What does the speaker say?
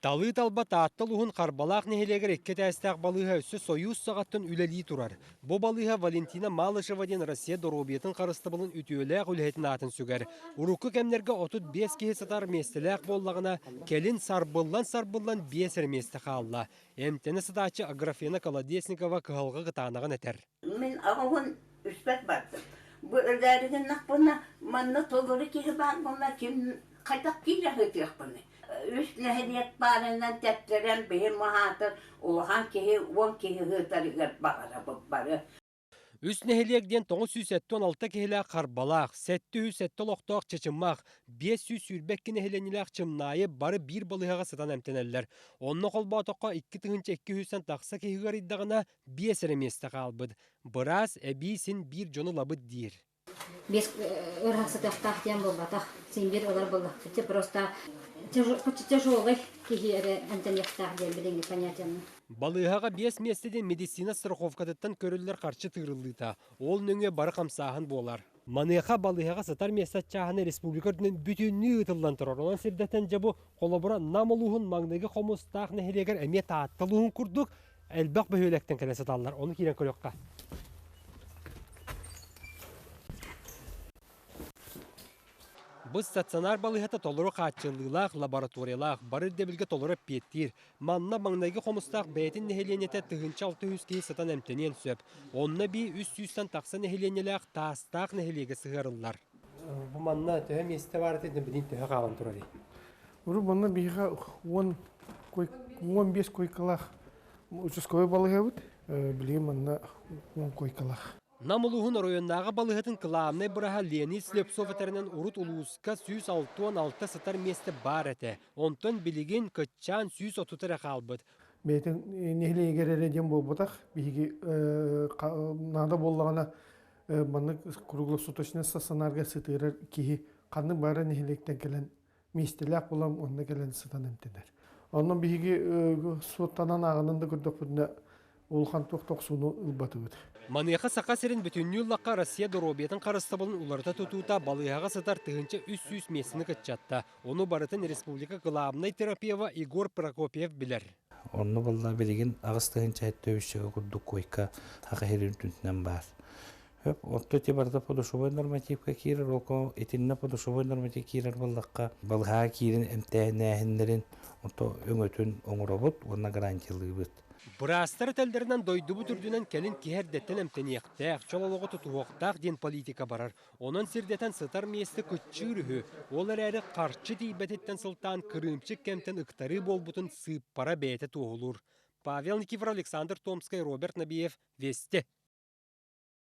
Талыы-талба Таатта улууһун Харбалаах нэһилиэгэр икки этээстээх балыыһа өссө Сойуус саҕаттан үлэлии турар. Бу балыыһа Валентина Малышева диэн Россия доруобуйатын харыстабылын үтүөлээх үлэһитин аатын сүгэр. Урукку кэмнэргэ 35 киһи сытар миэстэлээх буоллаҕына, кэлин сарбыллан-сарбыллан биэс эрэ миэстэ хаалла. Эмтэнэ сытааччы Аграфена Колодезникова кыһалҕа кытаанаҕын этэр. Мин аҕабын үспэт бардым. Бу өлөөрү гыннахпына, манна толору киһи баар буолла, ким хайдах киирэ сытыахпыный? Үс нэһилиэк баарынан тэптэрэн биһи маһаатар улахан киһи уон киһи ыытарыгар баҕарабыт бары. Үс нэһилиэк диэн 976 киһилээх Харбалаах, 707 олохтоох Чычымах, 522 нэһилиэнньэлээх Чымнаайы бары биир балыыһаҕа сытан эмтэнэллэр. Онно холбоотоххо 2200-тэн тахса киһи ыарыйдаҕына, биэс эрэ миэстэ хаалбыт. Быраас эбии син биир дьону ылабыт диир. Биэс ыарах сытыахтаах диэн буолбатах. Син биир ылар буоллахпыт. Просто тяжелый киһи эрэ эмтэниэхтээх диэн билиҥҥи понятиены. Балыыһаҕа биэс миэстэдин медицина страховкатыттан көрүллэр харчы тыырыллыыта. Ол нөҥүө бары хамсааһын буолар. Маныаха балыыһаҕа сытар миэстэ чааһына республика үрдүнэн бүтүннүү ыытыллан турар. Онон сирдэтэн дьэ бу холобура Нам улууһун маҥнайгы Хомустаах нэһилиэгэр эмиэ Таатта улууһун курдук элбэх бөһүөлэктэн кэлэ сыталлар. Ону киирэн көрүөххэ. Бу стационар балыыһата толору хааччыллыылаах, лабораториялаах, бары ирдэбилгэ толору эппиэттиир. Манна маҥнайгы хомустаах бэйэтин нэһилиэнньэтэ 1600 киһи сытан эмтэниэн сөп. Онно эбии үс сүүстэн тахса нэһилиэнньэлээх Таастаах нэһилиэгэ сыһыарыллар. Бу манна төһө миэстэ баар этэ, билигин төһө хаалан турарый? Урут манна биһиэхэ уон 15 койкалаах участковай балыыһабыт. Билигин манна 10 койкалаах. Нам улууһун оройуоннааҕы балыыһатын кылаабынай бырааһа Леонид Слепцов этэринэн урут улууска 166 сытар миэстэ баар этэ. Онтон билигин кыччаан 130 эрэ хаалбыт. Бэйэтин нэһилиэгэр эрэ диэн буолбатах. Биһиги наада буоллаҕына маннык круглосуточный стационарга сытыарар киһи ханнык баара нэһилиэктэн кэлэн миэстэлээх буолан онно кэлэн сытан эмтэнэр. Онон биһиги суоттанан ааҕынан да көрдөхпүтүнэ улахан туох тохсууну ылбатыбыт. Маныаха Саха сирин бүтүннүү ыллахха Россия доруобуйатын харыстабылын уларыта тутуута балыыһаҕа сытар 1300 миэстэни кыччатта. Ону барытын республика кылаабынай терапевта Егор Прокопьев билэр. Онно буолла билигин 8 тыһыынча курдук койка Саха сирин үрдүнэн баар. Хөп, отто ити барыта подушевой нормативка киирэр, око итиннэ подушевой норматив киирэр буоллахха, балыһаа киирин эмтээнээһиннэрин ото өҥөтүн оҥоробут уонна гарантиялыыбыт. Быраастар этэллэринэн дойдубут үрдүнэн кэлин киһи эрдэттэн эмтэниэхтээх, чол олоҕу тутуһуохтаах диэн политика барар. Онон сирдэтэн сытар миэстэ кыччыыр үһү. Ол эрээри харчы тиийбэтиттэн сылтаан кырыымчык кэмтэн ыктарыы буолбутун сыыппара бэйэтэ туоһулуур. Павел Никифоров, Александр Томскай, Роберт Набиев, Вести.